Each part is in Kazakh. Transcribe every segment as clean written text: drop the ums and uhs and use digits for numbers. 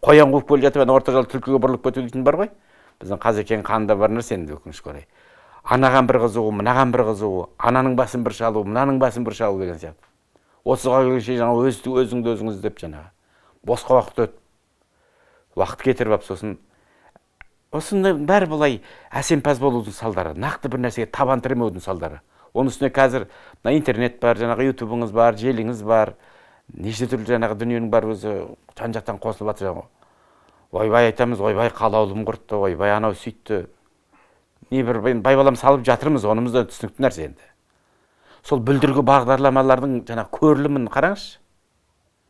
Қоян қуып келе жатып, ана орта жол түлкіге бұрылып кету дейтін бар ғой. Біздің қазекең қанында бар нәрсе енді, өкінішке орай. Анаған бір қызығу, мынаған бір қызығу, ананың басын бір шалу, мынаның басын бір шалу деген сияқты. 30-ға келгенше жаңа өзіңді өзің іздеп, жаңағы босқа уақыт өтіп, уақыт кетіріп алып, сосын осындай бәрі былай әсемпаз болудың салдары, нақты бір нәрсеге табан тіремеудің салдары. Оның үстіне қазір мына интернет бар, жаңағы ютубыңыз бар, желіңіз бар, неше түрлі жаңағы дүниенің бәрі өзі жан жақтан қосылып жатыр. Жаңағы ойбай айтамыз, ойбай, қалаулым құртты, ойбай, анау сөйтті, не бір байбалам салып жатырмыз, онымыз да түсінікті нәрсе енді. Сол бүлдіргі бағдарламалардың жаңағы көрілімін қараңызшы,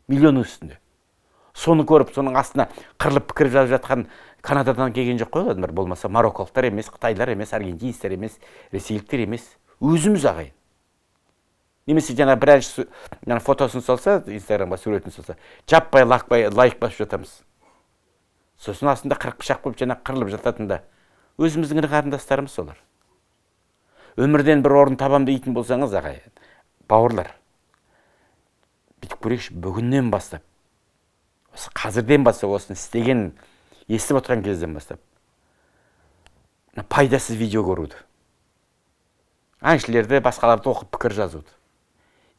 миллионның үстінде. Соны көріп, соның астына қырылып пікір жазып жатқан Канададан келген жоқ қой олардың, болмаса марокколықтар емес, қытайлар емес, аргентинецтер емес, ресейліктер емес, өзіміз ағайын. Немесе жаңағы бір әнші жаңағы фотосын салса, инстаграмға суретін салса, жаппай лайк басып жатамыз. Сосын астында 40 пышақ болып жаңағы қырылып жататын да өзіміздің іні қарындастарымыз солар. Өмірден бір орын табам дейтін болсаңыз, ағайын, бауырлар, бүйтіп көрейікші, бүгіннен бастап, осы қазірден бастап, осыны істеген, естіп отырған кезден бастап мына пайдасыз видео көруді, әншілерді, басқаларды оқып пікір жазуды,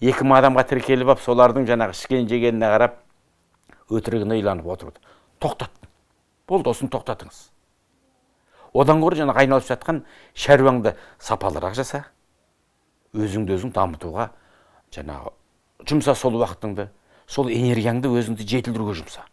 2000 адамға тіркеліп алып, солардың жаңағы ішкен жегеніне қарап өтірігіне иланып отыруды тоқтат. Болды, осыны тоқтатыңыз. Одан гөрі жаңағы айналып жатқан шаруаңды сапалырақ жаса, өзіңді өзің дамытуға жаңағы жұмса, сол уақытыңды, сол энергияңды өзіңді жетілдіруге жұмса.